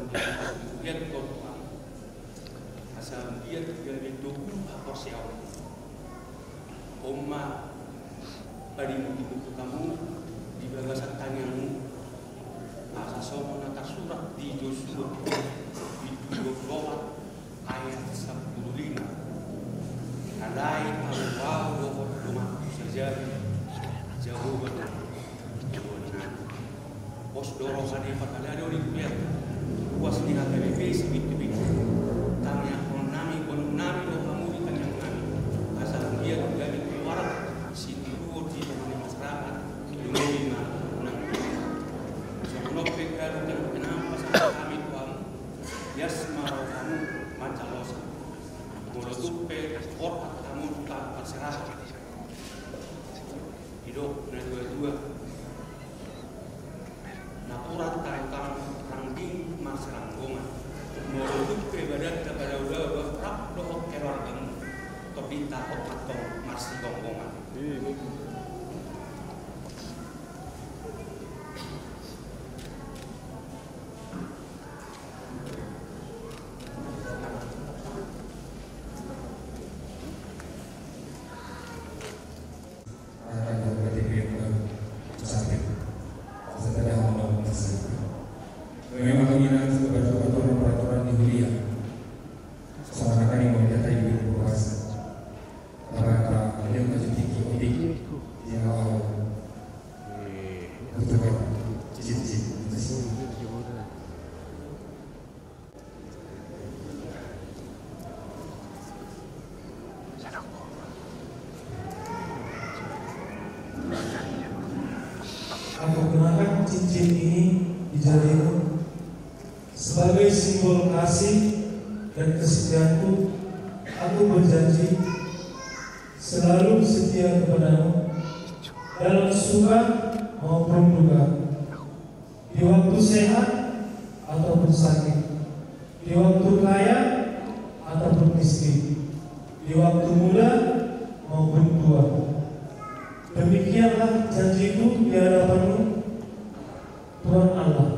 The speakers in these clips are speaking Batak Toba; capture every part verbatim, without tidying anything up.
Ia tu Tuhan, asa dia tidak ditubuh apa siapa. Oma, padi mutu kamu di bagasan tangiangmu, asa songon na tarsurat di Josua, di dua puluh ayat sampulu lima. Alai ahu dohot donganku sajabi, Jahowa do. Pos do roha ni parhalado di kuliah. Ruas ni H K B P si bintu-bintu. Tangianghon nami, boanhon nami do hamu di tangiang nami. Asa dia tu gabe tu warak, sitiruon di tonga ni masyarakat, lumobi ma nang. Songon on pe gabe tangiang nami pasahat hami tu hamu. Ias ma rohamu manjalosa. Molo tung pe borhat hamu tu tampat serahan. Didok na dua-dua. Napuran tangkang rangging marsiranggongan. Molo tung pe badan na padao-dao rap dohot keluargamu. Tobinta hot antong marsigonggongan. Aku kenakan cincin ini di jarimu sebagai simbol kasih dan kesetiaanku. Aku berjanji selalu setia kepadamu dalam suka maupun duka, di waktu sehat ataupun sakit, di waktu kaya ataupun miskin, di waktu muda maupun tua. Demikianlah janjiku di hadapanmu, Tuhan Allah.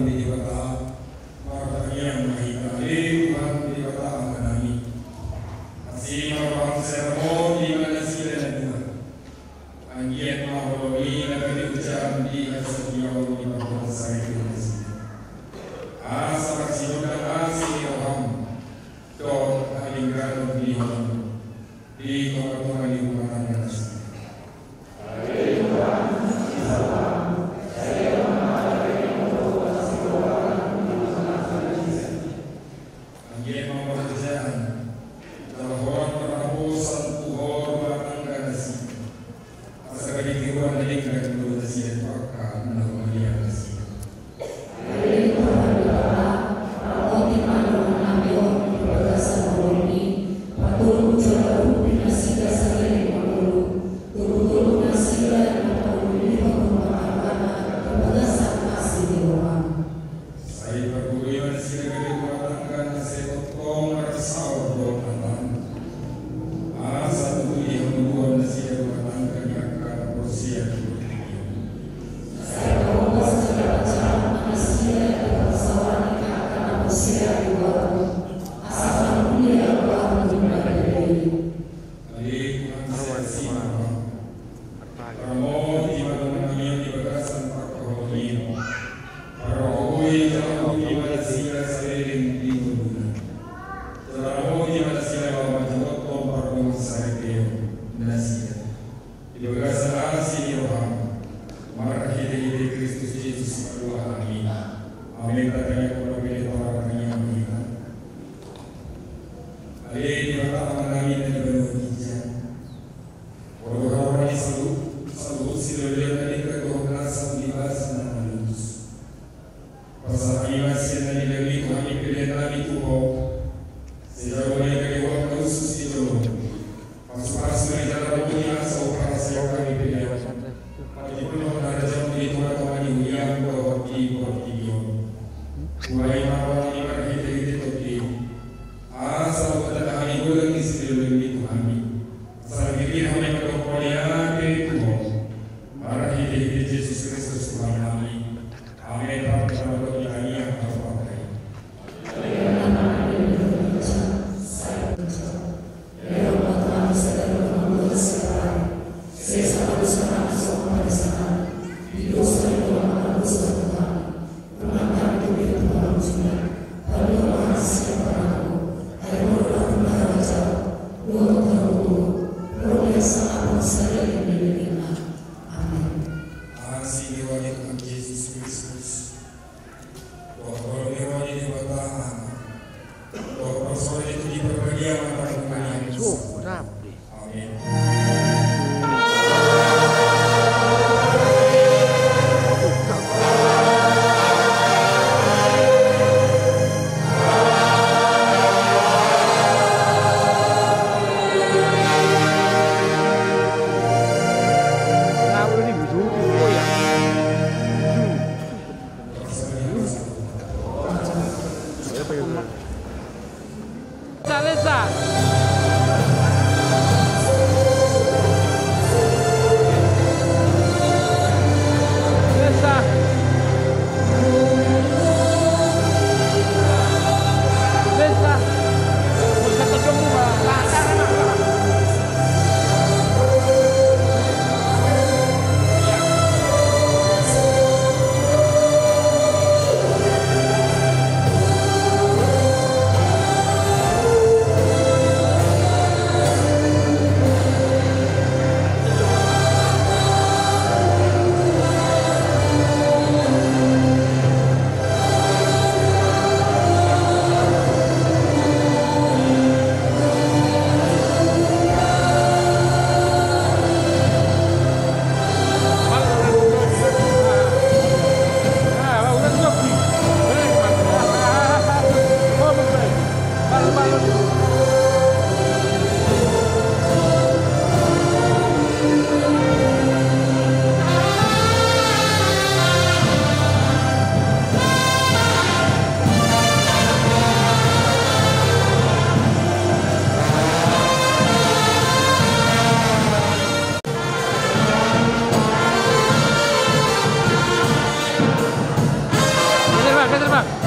Debata, martangiang ma hita. Ale Tuhan Debata Amanami, asi ma roham sai ramoti ma nasida na dua. Anggiat ma holong i na gabe hujahon di hasatiaon ni pardongansaripeon nasida, asa marsidohot asi ni roham dohot hadengganon ni holong di tongatonga ni rumah tangga nasida. Anggiat ma marhujahon jala holan marhaposan tu ho rumah tangga nasida, asa gabe tiruan na denggan do nasida tu angka na humaliang nasida. Ale Tuhan Debata, ramoti ma dongan nami on di bagasan holong i, patoluk jala urupi nasida saleleng mangolu, tolutolu nasida na mangolu di rumah tanggana di bagasan asi ni roham. Sai pargogoi ma nasida gabe rumah tangga na sai tongtong marsaor dohot Tuhan. Asa tutu di hamu dua nasida rumah tangga ni angka na porsea di portibi on. Sai pahombas jala pajahat ma nasida di parsaoran ni angka na porsea di goarmu. Asa marmulia goarmu di bagasan i. Ale Tuhan, sai asi ma roham. Ramoti ma dongan nami on di bagasan parhaholongion. Pargogoi jala urupi ma nasida saleleng di ngoluna. Jala ramoti ma nasida laho manjamothon pardongansaripeon nasida di bagasan asi ni roham. Marhitehite Kristus Jesus Tuhan nami. Amen. Tangianghon ma, ale Tuhan, tangianghon ma hita. Ale Debata Amanami na di banua ginjang, olo roha ni saluhut, saluhut silehonlehon na denggan dohot na sangap di bagasan na malutus. Pasahat ma sian na nilehonmi tu hami pelean nami tu Ho. Sai jago ma i gabe holan na hushus di jolom. Pasupasu ma i jala ramoti asa huparasehon hami pelean. Patipulhon harajaonmu di tongatonga ni huriaM dohot di portibi on. Buhai ma rohami marhitehite Tondi, asa huhatanda hami godang ni silehonlehonmi tu hami. Asa gabe pir hami mandok mauliate tu Ho. Marhitehite Jesus Kristus Tuhannami. Amen. Partangiangan dohot tangiang hatopan. Amen. Asi ni roha ni Tuhan Jesus Kristus. Terbang.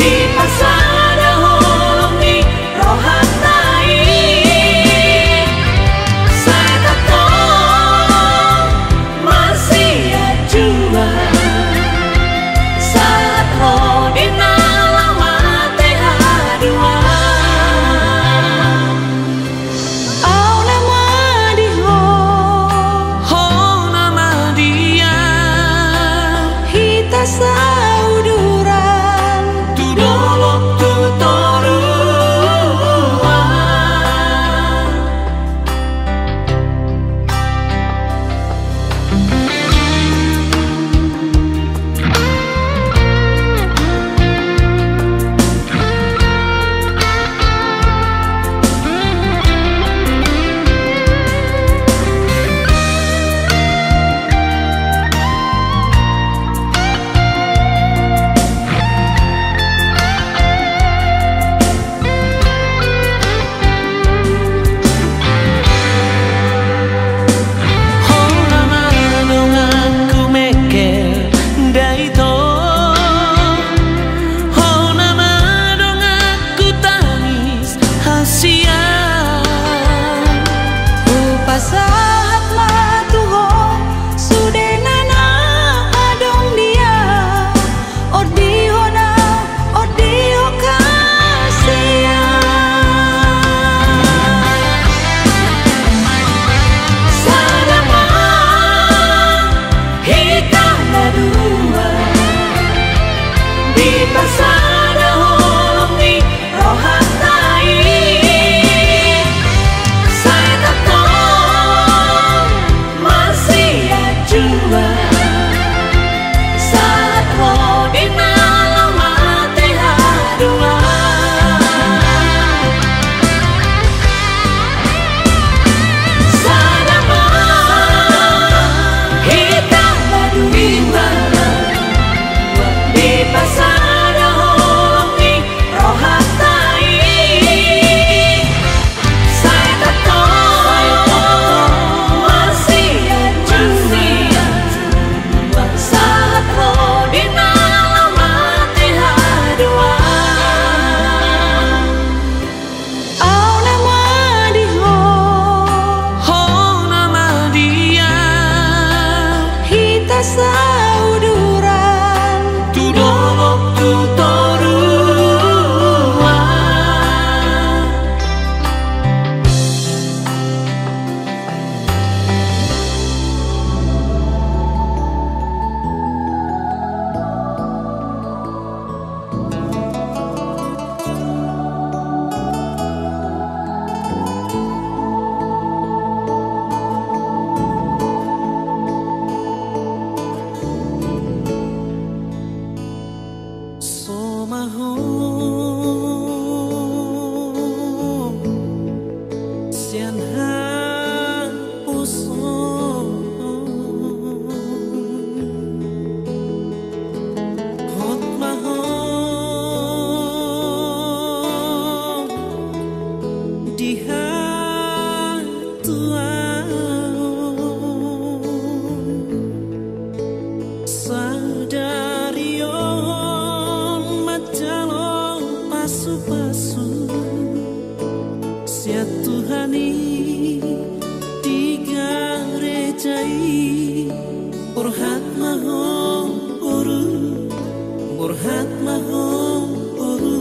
Dipasada holong ni rohanta i, sai tongtong marsianjuan, sahat ro di na laho mate haduan. Au nama di ho, ho nama di au, hita sauduran tu dolok tu toruan. Ho nama donganku mengkel daito, ho nama donganku tangis hasian. Hupasahat ma tu ho sude na na adong di au, ondihon au, ondihon hasian. Sada ma hita na dua, dipasada holong ni rohanta i, sai tongtong marsianjuan, sahat ro di na laho mate haduan. Sada ma hita na dua, dipasada holong ni rohanta i, sai tongtong marsianjuan, sahat ro di na laho mate haduan. Au nama di ho, ho nama di au, hita sauduran tu dolok tu toruan. Somaho sian haposo hot ma ho di hatuaon. Sadari on manjalo pasupasu sian Tuhan i di gareja i. Borhat ma ho boru, borhat ma ho boru,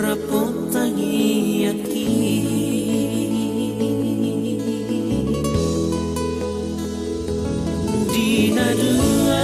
rap tangiangki. Di na dua,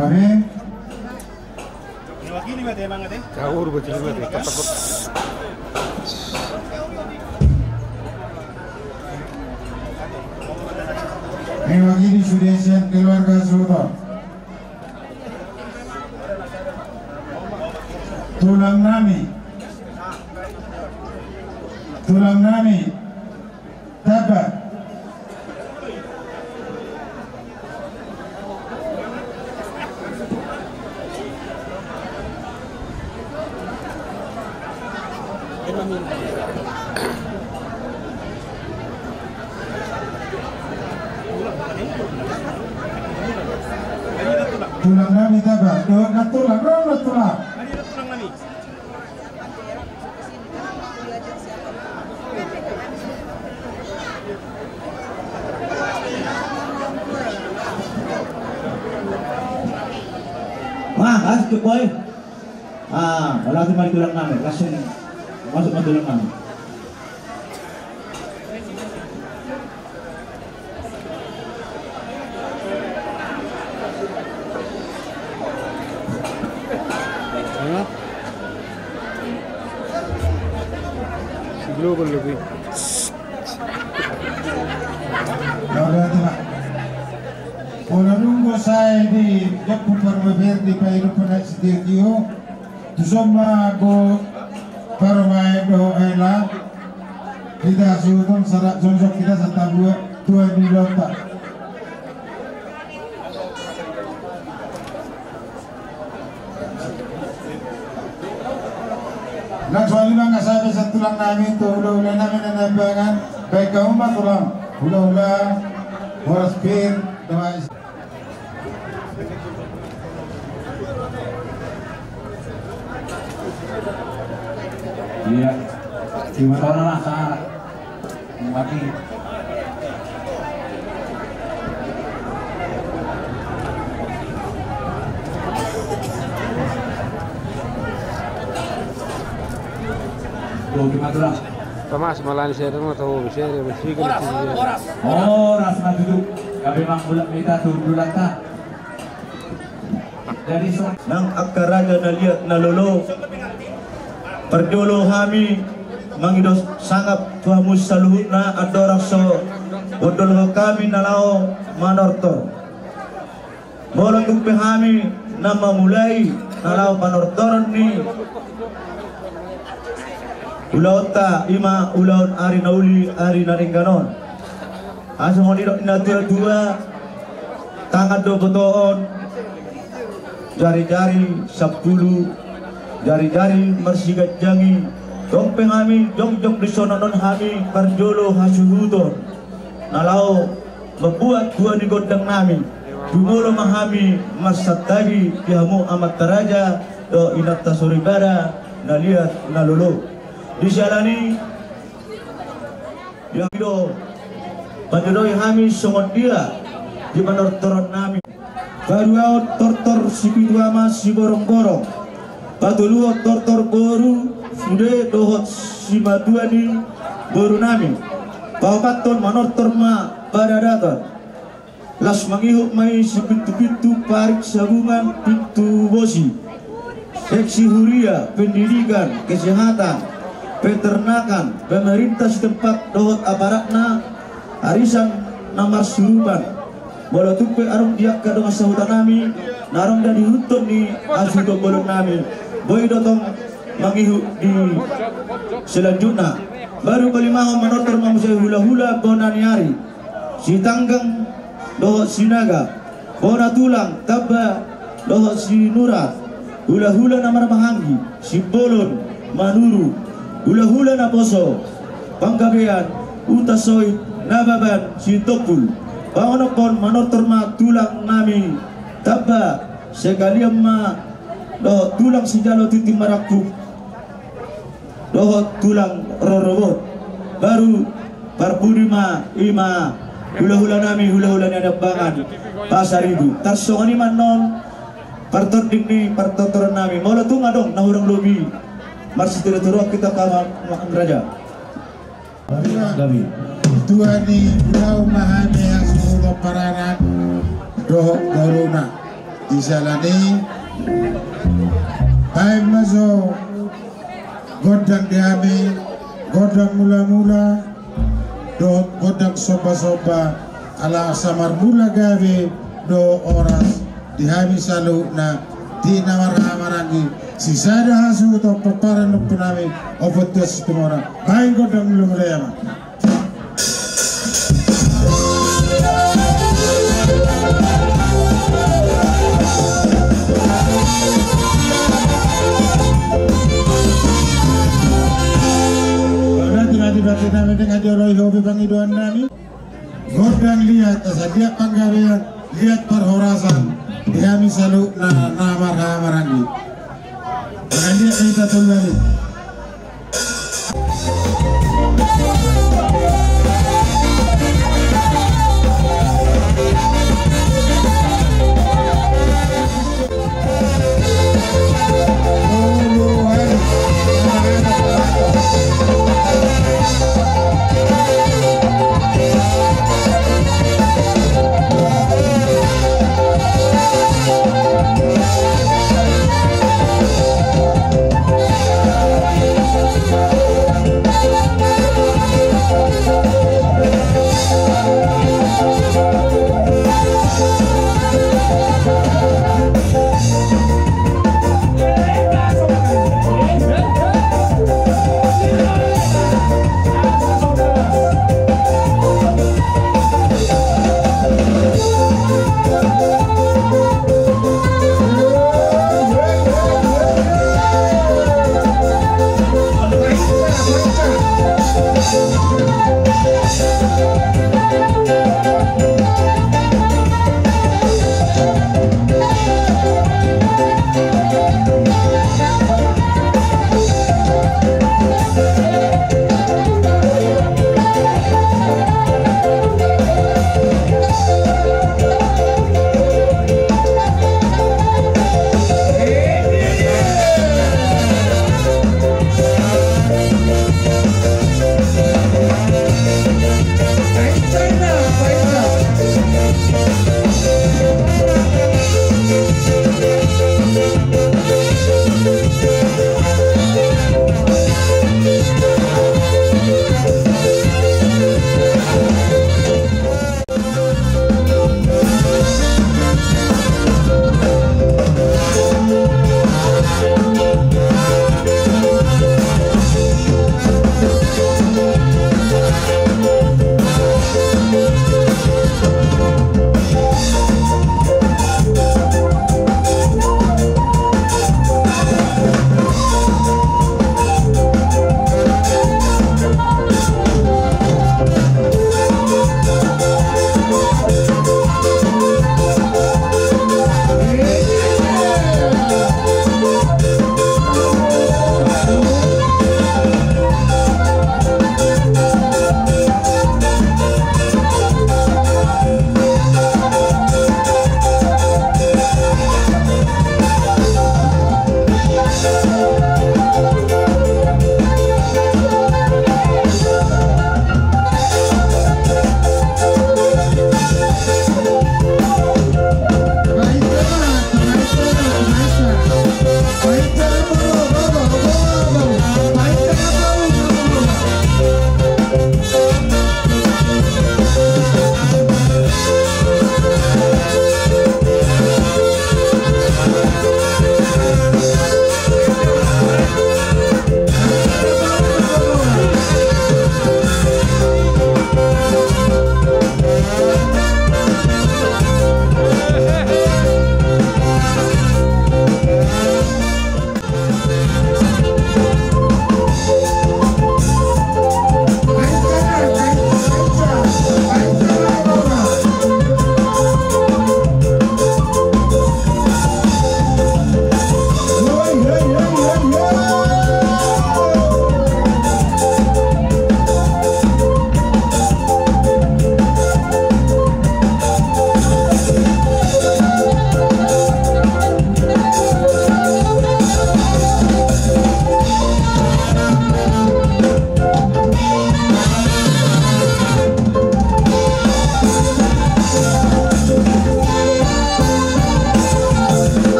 Oke. Mewakili mate, Bang, ate? Caur, bocil mate, cepat, cepat. Mewakili sude sian keluarga Suhuton. Tulang nami. Tulang nami. Tamba. Tulang nami Tamba, dohot na tulang, ro na tulang. Wah, asik, boy. Ah, berarti mari tulang nami, langsung masuk ke tulang nami. Hah? Si Global lebih. Pola dung sae di Jepun Parmafer di Pairu Penak Sitio-tio. Tuson ma go parumaen dohot hela. Hita suhut on sada jongjong hita satabua tua ni ulaonta. Nang songon i ma nga sabe satulang nami tu hulahula nami na nabangan. Baik kamu ma tulang hulahula horas pir doa. Iya. Terima kasih lah, Sar. Mati. Tuh, gimana tuh, Ram? Tamas malan saya dong atau saya ada masih kan. Horas, horas. Horas, maju tuh. Kami mang bulat mita tuh, bulat ta. Nang angka raja na liat na lolo, parjolo hami mangido sangap tu hamu saluhutna andorang so bondolhon hami na laho manortor. Molo tung pe hami na mamulai na laho panortoron ni ulaonta, i ma ulaon ari na uli, ari na denggan on. Asa songon i didok ni na tuatua, tangan do botohon, jari-jari sampulu, jari-jari marsiganjangi. Tong pe hami jongjong di son on hami parjolo hasuhuton na laho mambuat tua ni gondang nami. Jumolo ma hami marsantagi di hamu amanta raja dohot inanta soripada na liat na lolo. Di siala ni i, ia do, pandodoi hami songon dia di panortoron nami. Paduahon tortor sipitu ama siborongborong. Patoluhon tortor boru sude dohot simatua ni boru nami. Paopathon manortor ma paradaton. Las mangihut ma i sipintu-pintu parik sabungan pintu bosi. Seksi huria, pendidikan, kesehatan, peternakan, pemerintah setempat dohot aparatna, arisan na marsurupan. Molo tung pe adong di angka dongan sahuta nami na adong dadi ihuthon ni hasuhuton bolon nami, boi do tong mangihut di selanjutna. Baru palimahon manortor ma muse hulahula bona ni ari. Sitanggang dohot Sinaga, bona tulang Tamba dohot Sinurat, hulahula na marmahanggi, Simbolon, Manuru, hulahula naposo Panggabean, Hutasoit, Nababan, Sitompul. Pangonophon, manortor ma tulang nami Tamba, sekalian ma dohot tulang sijalo tintin marangkup dohot tulang rorobot. Baru parpudi ma i ma hulahula nami, hulahula ni Adambangan Pasaribu. Tarsongon i ma annon partording ni partortoran nami. Molo tung adong na hurang lobi, marsituru-turuan hita, Paman Raja. Gabe. Tua ni ulau ma hami hasuhuton paranak dohot boruna. Di siala ni i, baen ma jo gondang di hami, gondang mula-mula dohot gondang somba-somba, ala asa marmula gabe dohot horas di hami saluhutna di na marhahamaranggi. Sisada hasuhuton pomparan ni ompu nami Ompu Tuan Situmorang. Baen gondang mula-mula i, amang. Pada tinggal di batin nami dengan joloi hobi pangidoan nami. Gondang liat, asa liat panggabean, liat parhorasan di hami saluhutna na marhahamaranggi. Baen liat hita tolu hali.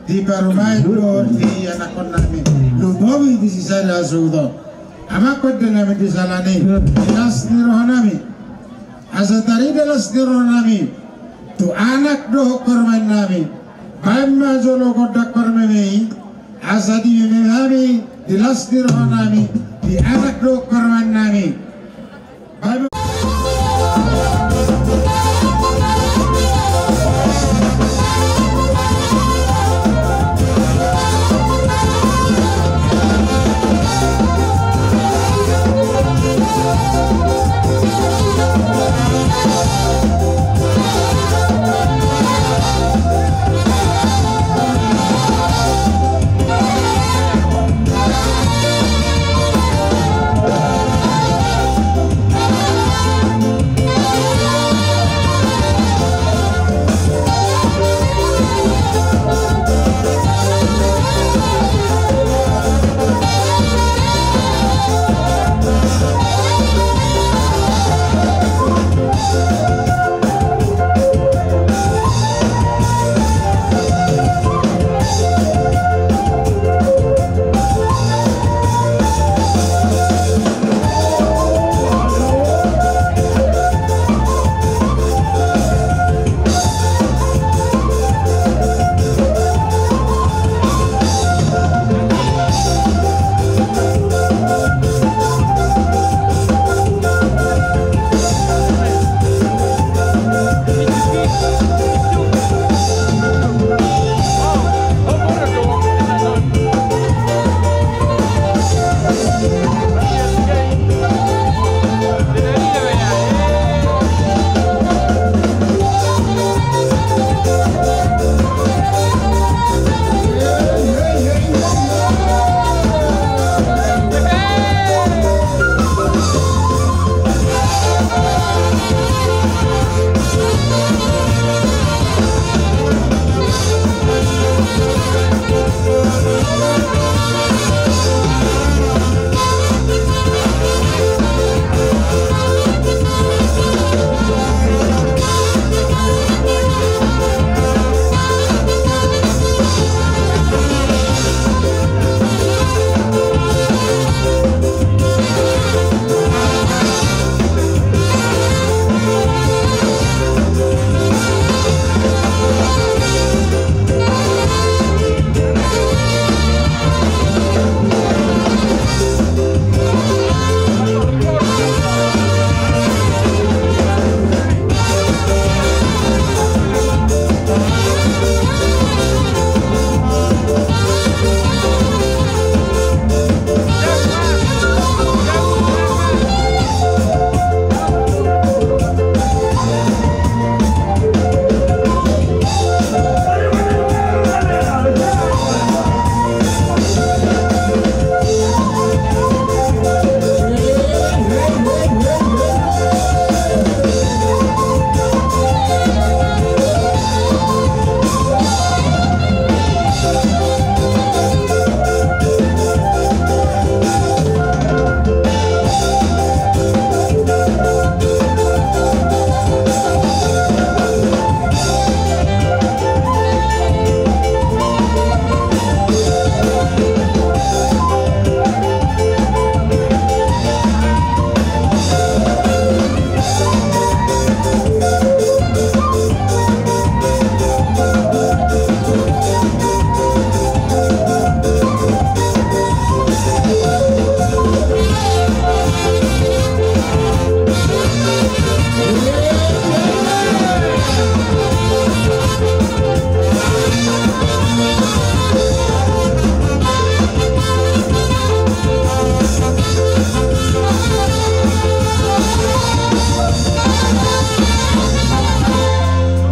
Di parumaen dohot di anakkonnami, lumobi di sisada suhut on. Amang pande nami di sala ni las ni rohanami, asa tarida las ni rohanami tu anak dohot parumaennami. Baen ma jolo gondang parmeme i, asa dimeme hami di las ni rohanami, di anak dohot parumaennami.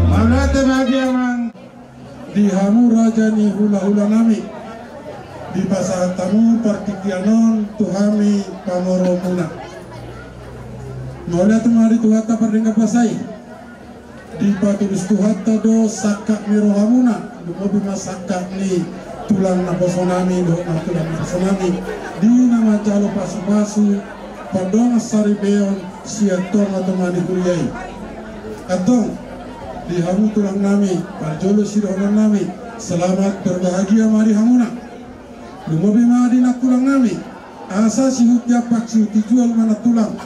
Mauliate ma di amang, di hamu raja ni hulahulanami, dipasahat hamu partingkian on tu hami pamoruonmuna. Mauliate ma di Tuhanta pardenggan basa i. Dipatulus Tuhanta do sangkap ni rohamuna, lumobi ma sangkap ni tulang naposonami dohot nantulang naposonami, di na manjalo pasupasu pandongan saripeon sian tongatonga ni huria i. Antong, Di hamu tulang nami, parjolo sidohonon nami, selamat berbahagia ma di hamuna. Lumobi ma di nantulang nami, asa sihut jampak sihut jual ma nantulang,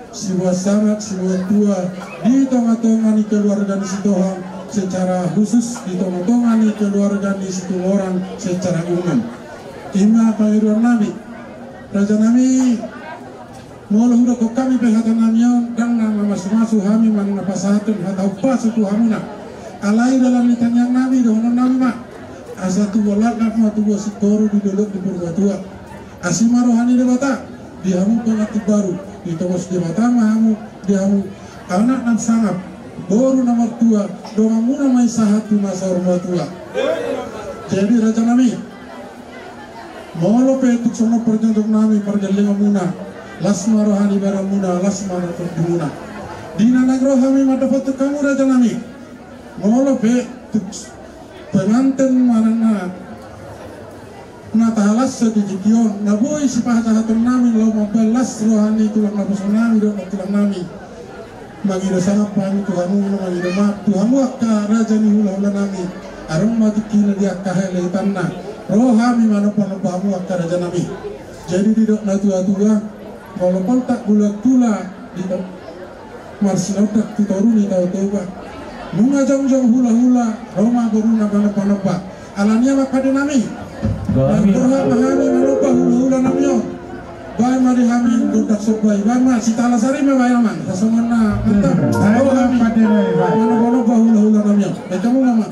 siboan sangap siboan tua di tonga-tonga ni keluarga ni Sitohang secara khusus, di tonga-tonga ni keluarga ni Situmorang secara umum. I ma pangidoan nami, raja nami. Molo hudokkon hami pe hata nami on, ndang na mamasu-masu hami manang na pasahathon hata umpasu tu hamuna. Alai dalan ni tangiang nami, dohonon nami ma, asa tubuan langkap ma tubuan singkoru di dolok ni Purbatua. Asi ma roha ni Debata di hamu pengantin baru, ditobus Debata ma hamu, di hamu anak na sangap, boru na martua, donganmuna ma i sahat tu na saur matua. Jadi raja nami, molo pe tung songon parjolo nami pargellengonmuna, las ma roha ni badanmuna, las ma na tondimuna. Di na naeng ro hami mandapothon hamu raja nami, molo pe tung penganten manang na, na tahalashon di tingki on, na boi sipasahaton nami laho mambahen las roha ni tulang naposo nami dohot nantulang nami. Mangido sangap hami tu hamu, mangido maaf tu hamu angka raja ni hula-hula nami. Adong ma tingkina di angka heletanna, ro hami manomba-nomba hamu angka raja nami. Jadi didok na tua-tua, molo poltak bulan tula di to-, marsinondang tu toru ni Tao Toba. Nunga jongjong hula-hula, ro ma boruna manomba-nomba. Alani i ma pande nami. Nang borhat ma hami manomba hula-hula nami on, baen ma di hami gondang somba i, baen ma sitala sari ma baen amang, sasongon na mantap. Baen ma pande nami, baen. Manomba-nomba hula-hula nami on. Baen hamu ma.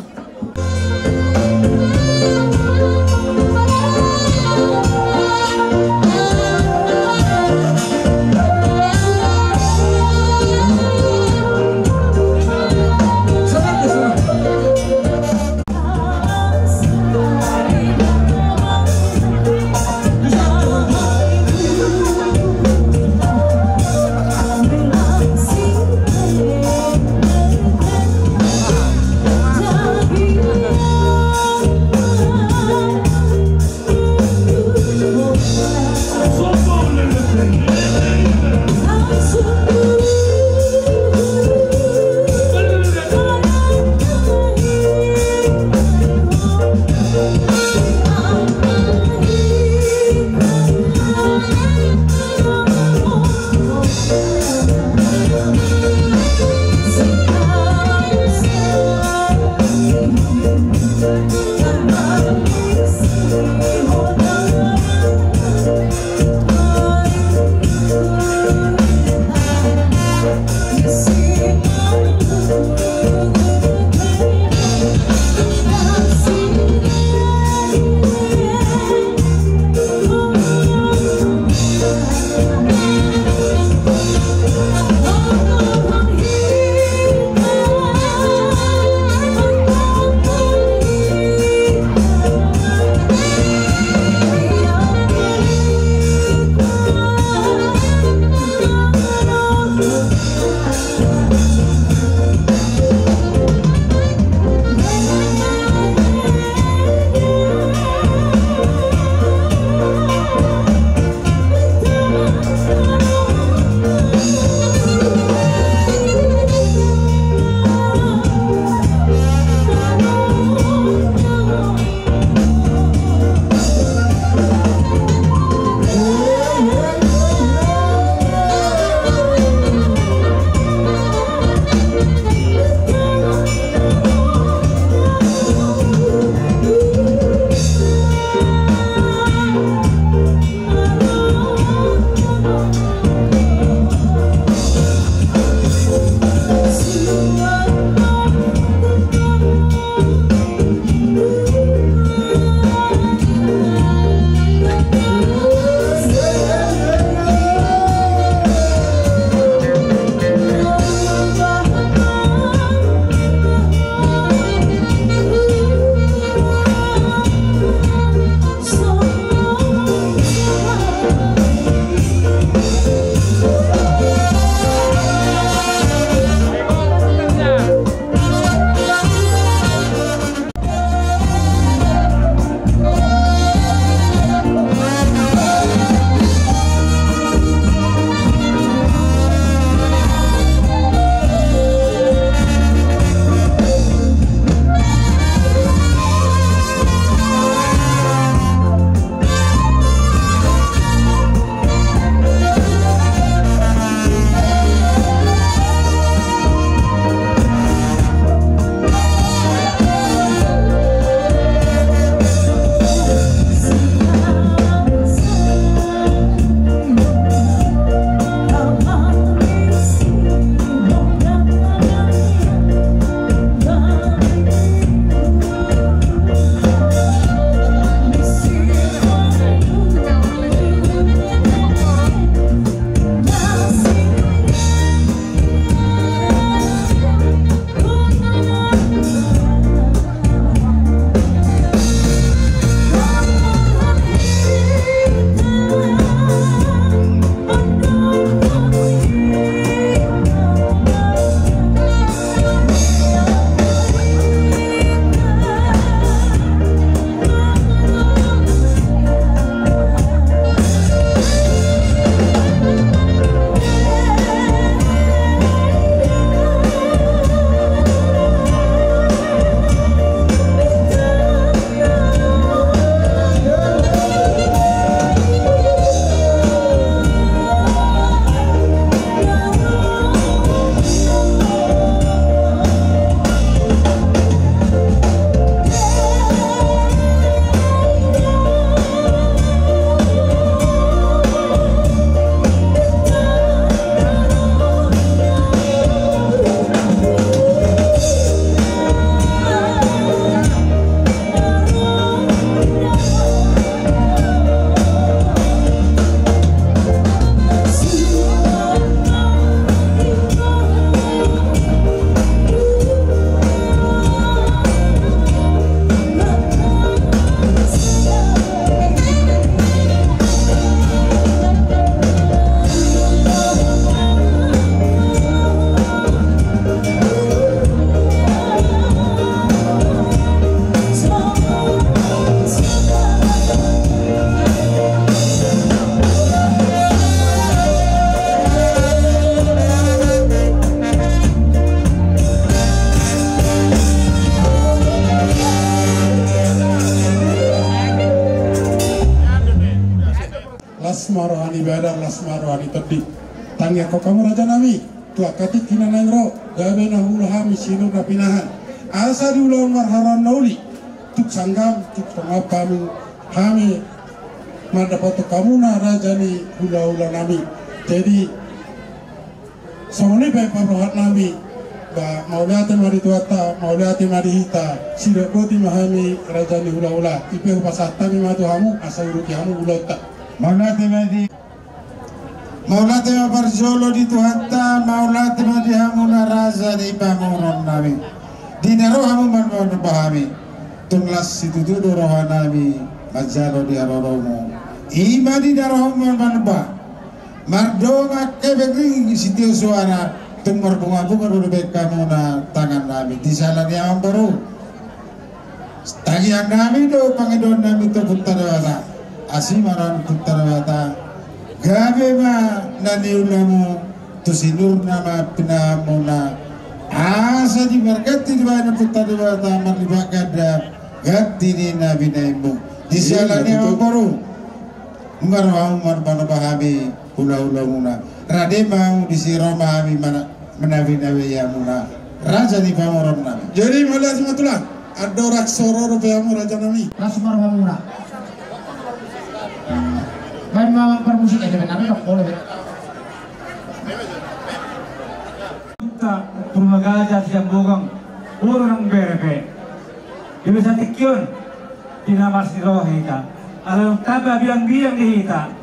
Roha ni badar, las ma roha ni tondi. Tangiangkon hamu raja nami, tu angka tingki na naeng ro, gabe na huula hami sinur na pinahan, asa diulahon marharoan na uli. Tung sangap, tung sangap hami, hami mandapothon hamuna raja ni hulahula nami. Jadi songon i pe parrohahon nami. Ba mauliate ma di Tuhanta, mauliate ma di hita. Sidok boti ma hami raja ni hulahula. I pe hupasahat hami ma tu hamu asa uruti hamu ulaonta. Mauliate ma di, mauliate ma parjolo di Tuhanta, mauliate ma di hamuna raja ni pamoruon nami. Di na ro hamu manbahen hami, tung las situtu do roha nami manjalo di haroromu. I ma di na ro hamu manbahen, mardongan hepeng ringgit sitio suara, tung marbungabunga do dibahen hamuna tangan nami. Di siala ni i amang boru, tangiang nami do pangidoan nami tu Ompunta Debata. Asi ma roha ni Ompunta Debata, gabe ma na niulamu, tu sinur na ma pinahanmuna, asa di marganti dibahen Ompunta Debata marlipat ganda ganti ni na binahenmu. Di siala ni i amang boru, nunga ro hamu manbahen hami hulahulamuna. Rade ma hamu, disi ro ma hami mana, manabinabei hamuna raja ni pamoruon nami. Jadi mauliate ma tulang, andorang so ro dope hamu raja nami, las ma rohamuna. Baen ma amang parmusik, eh, baen amang parmusik. Purba Gajah Siambogang, boru nang bere pe. Di bagasan tingki on, di na marsiroi hita, ala tamba biang-biang di hita,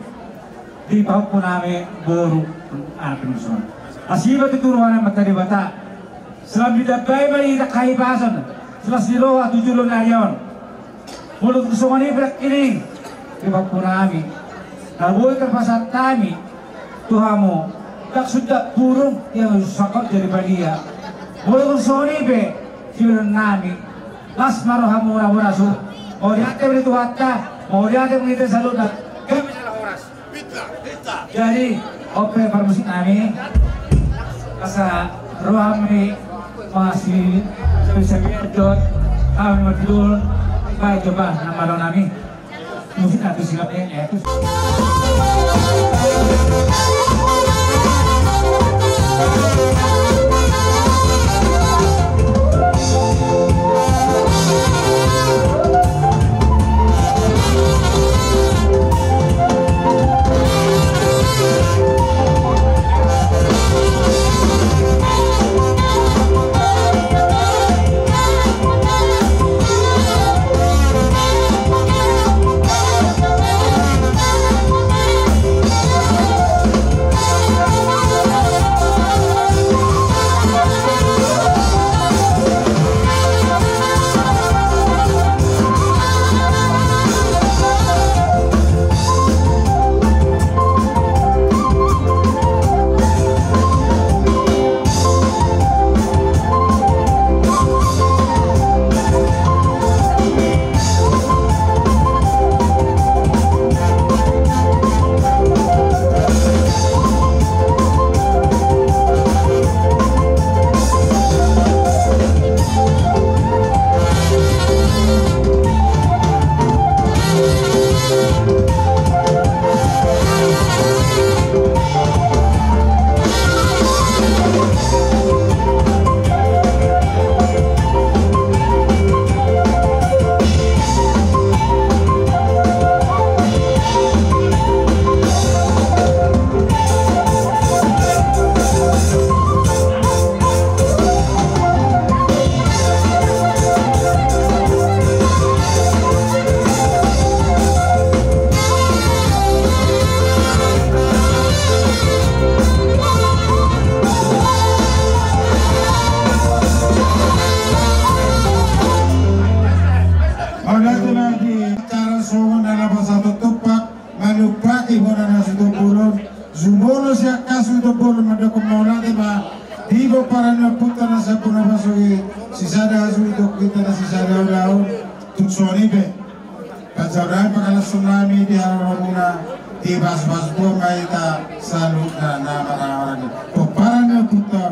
di pahompu nami boru, anak ni son. Asi ma tutu roha ni Amanta Debata, sai ditambai ma di hita hahipason, sai las ni roha tu joloan ni ari on. Molo tung songon i pe nangkining, di pahompu nami, na boi tarpasahat hami tu hamu, ndang sundat burung, ia sangkot jadi badia. Molo tung songon i pe, sibahenon nami, las ma rohamuna, boru nami. Mauliate ma di Tuhanta, mauliate ma di hita saluhutna. Gabe jala horas. Jadi, on pe parmusik nami, asa ro hami masisabian dohot hami martidul, baen jo ba na malo nami. Musik na tu singap, eh, eh, tu. Mauliate ma di acara songon na laho pasahaton tumpak, manumpaki bona na so tumpak bolon, jumolo sian hamu so tumpak bolon, mandok mauliate ma di pomparan ni ompunta na sian bona pasu i, sisada hasuhuton hita na sisada ulaon, tung songon i pe. Panjouon nami, pangalaosion nami di haroromuna, dipasupasu Tuhan ma hita saluhutna na marhahamaranggi. Pomparan ni ompunta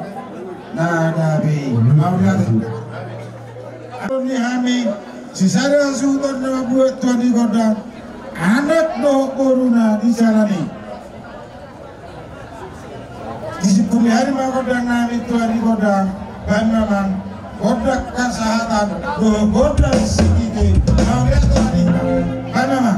na gabe i. Mauliate. Adong di hami sisada hasuhuton na mambuat tua ni gondang, anak dohot boruna di jalanan i. Hami ma gondang nami tu ari gondang, baen ma gondang hasahatan dohot gondang sititi. Mauliate ma di hami, baen ma.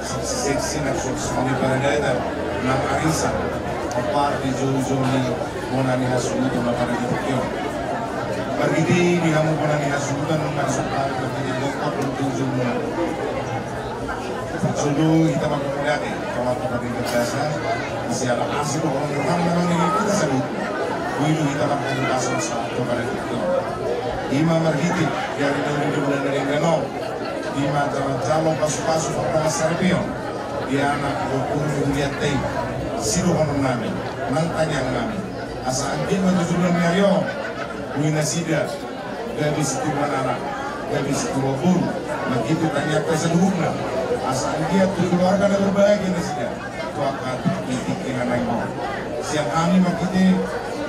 Seksi-seksi na suksuk ni paradaita nang arisan, ompar di joujou ni bona ni hasuhuton na paradaita. Marhite i di hamu bona ni hasuhuton nang arisan, marhite i di joujou muna. Solu hita mangkon mauliate, kawan-kawan di basa, siala asi pokokna nang hita saluhut. Boi do hita mangkon basa sahat tu paradaita. Ima marhite di ari na uli di bulan na denggan on. Ima jalo-jalo pasu-pasu pardongan saripeon di anak dohot boru ni huria ta i, sidohonon nami nang tangiang nami, asa anggiat ma tu joloan ni ari on boi nasida gabe situbuan anak, gabe situbuan boru. Marhite tangiang ta saluhutna, asa anggiat tu keluarga na berbahagia nasida. Tu angka tingki-tingki na naeng on, sian hami marhite,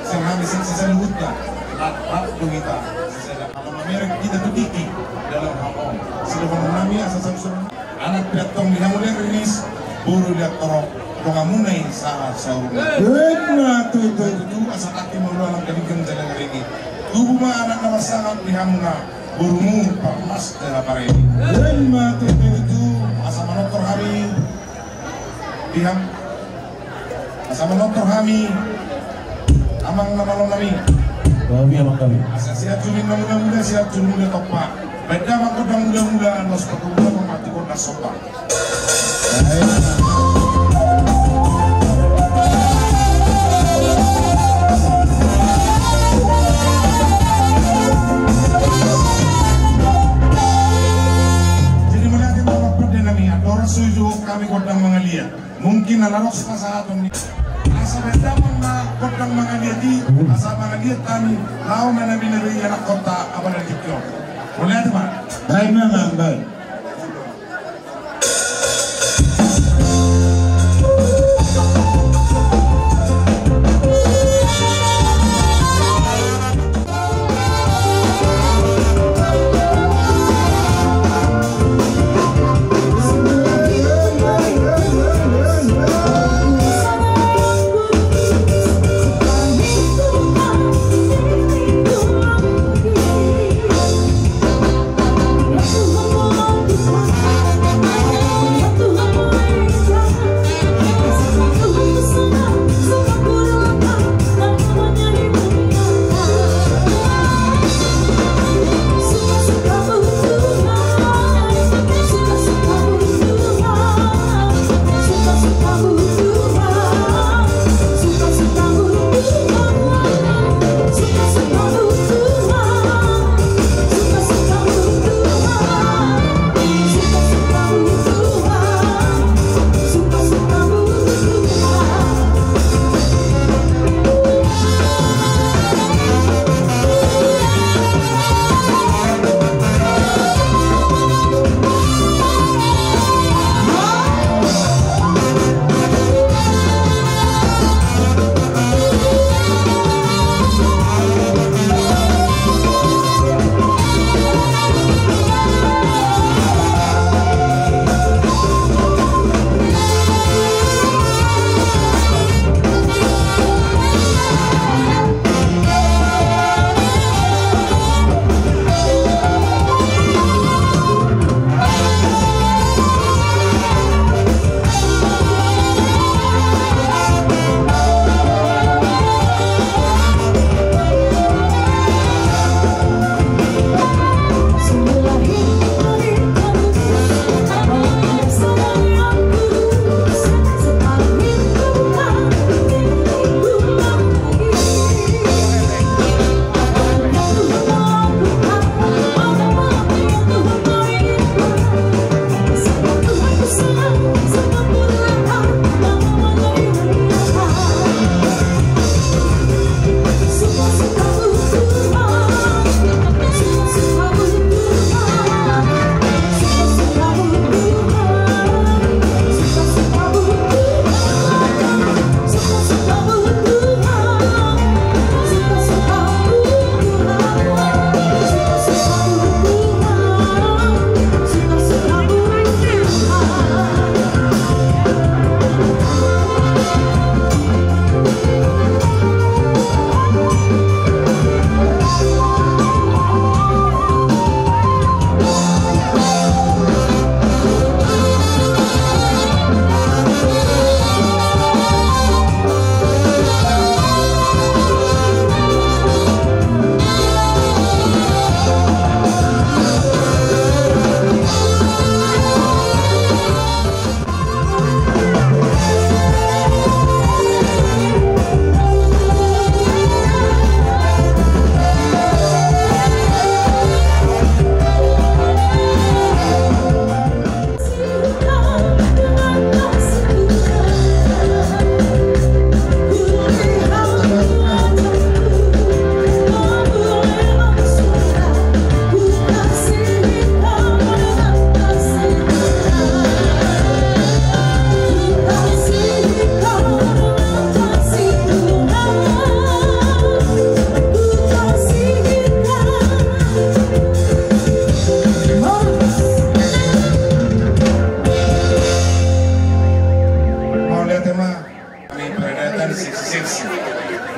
sian hami seksi saluhutna, rap-rap do hita sisada. Ala mamereng hita tu tingki dalam hal on, sidohonon nami asa sangsuran. Anak pe antong di hamu lean riris, boru lean torop, donganmuna i sahat saurungan. Emma tutu. Tutu, asa tangki ma ulaon nang gabe jala gabe i. Tubu ma anak na marsangap di hamuna, borumu parmas jala paredi. Emma tutu. Asa manortor hami di ham-, asa manortor hami amang na malo nami. Gabe amang gabe. Asa sian juming na muda-muda, sian juming na tompa. Baen damang gondang muda-muda, laos pakuburan ma gondang somba. Jadi melihat itu apa pede nami, andorang so ijo hami gondang mangaliat. Mungkin ala ros pasahaton ni. Asa baen damang ma gondang mangaliat i, asa mangaliat hami, laho ma nami na be i anak kota apa dan jikyo. Boleh ada, Pak? Baik, Bang, baik.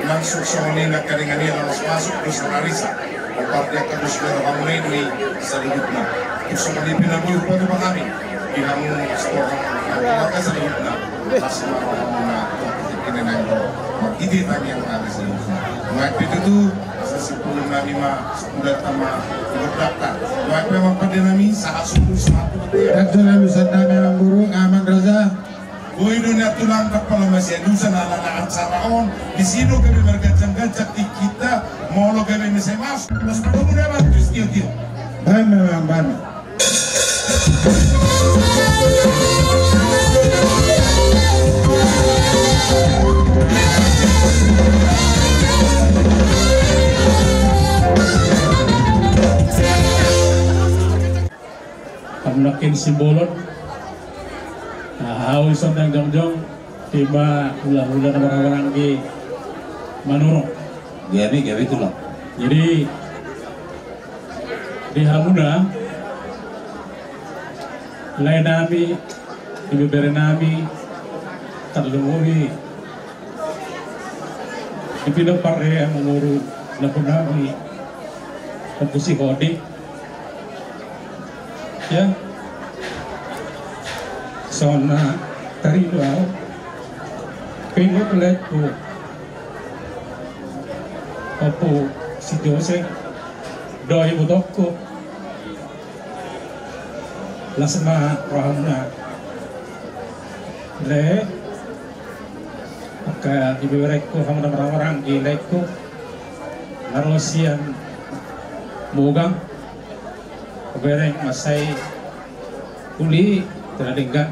Langsung songon i nangkaningan i laos masuk tu Sararisa. Opat dia terus berhamulai di selanjutnya. Terus songon i pinanggu pada pahami. Di hamu sekolah maka selanjutnya. Pas mau na kita nang. Ide tadi yang ada selanjutnya. Ngai itu tu asa sepuluh nami ma sudah sama daftar. Ngai memang pada nami salah satu satu. Dan sudah lusan nami amang guru, amang raja. Boi do nian tulang, ndang pola masiadusan ala na acara on. Disi do gabe marganjang-ganjang tingkita, molo gabe muse mas. Mas padu muda mas, terus tio-tio. Baen memang, baen. Hamu nangkin Simbolon. Nah, hau ison nang jongjong, ima hulahula na marhahamaranggi Manurung. Gabe, gabe tulang. Jadi di hamuna, lae nami, ibebere nami, tarlumobi di pinompar ni amangboru, na punami, Ompu Sihodi. Ya. Songon na taridu au. Pingot leku. Ompu si Jose. Doi butokku. Las ma rohamuna. Le. Angka ibeberengku, hamu na marhahamaranggi laengku. Na ro sian Mogang. Bereng mansai uli tena denggan.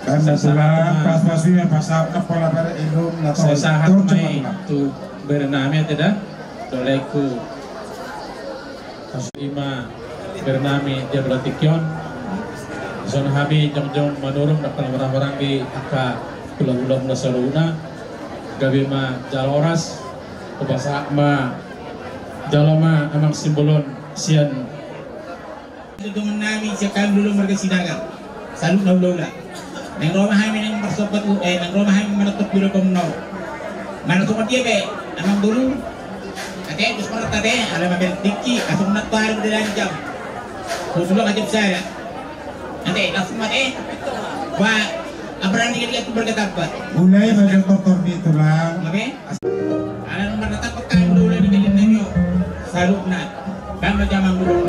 Kan sahat tulang ma, pas-pas ia pasahat na pola bere inum na sai sahat ma i tu bere nami ate da. Dohot laengku. Ima bere nami dia balatikon. Songon hami jongjong Manurung, ndang pola marhahamaranggi angka hulahula muna saluhutna. Gabe ma jala horas. Hupasahat ma jala ma amang Simbolon sian dongan nami sian hami dulu marga Sinaga. Salut na hulahula. Naeng ro ma hami naeng marsomba tu, eh, naeng ro ma hami manonton di lombang nau. Mana songon dia be, amang boru. Ate, terus mana ate, ala ma bel tingki, asal mana tu ada di dalam jam. Kau dulu aja bisa ya. Ate, langsung mate. Wah, apa nanti kita tu berkata apa? Mulai macam dokter di tulang. Apa? Ala nomor datang pekan dulu di kalian nami. Salut na. Bang macam amang boru.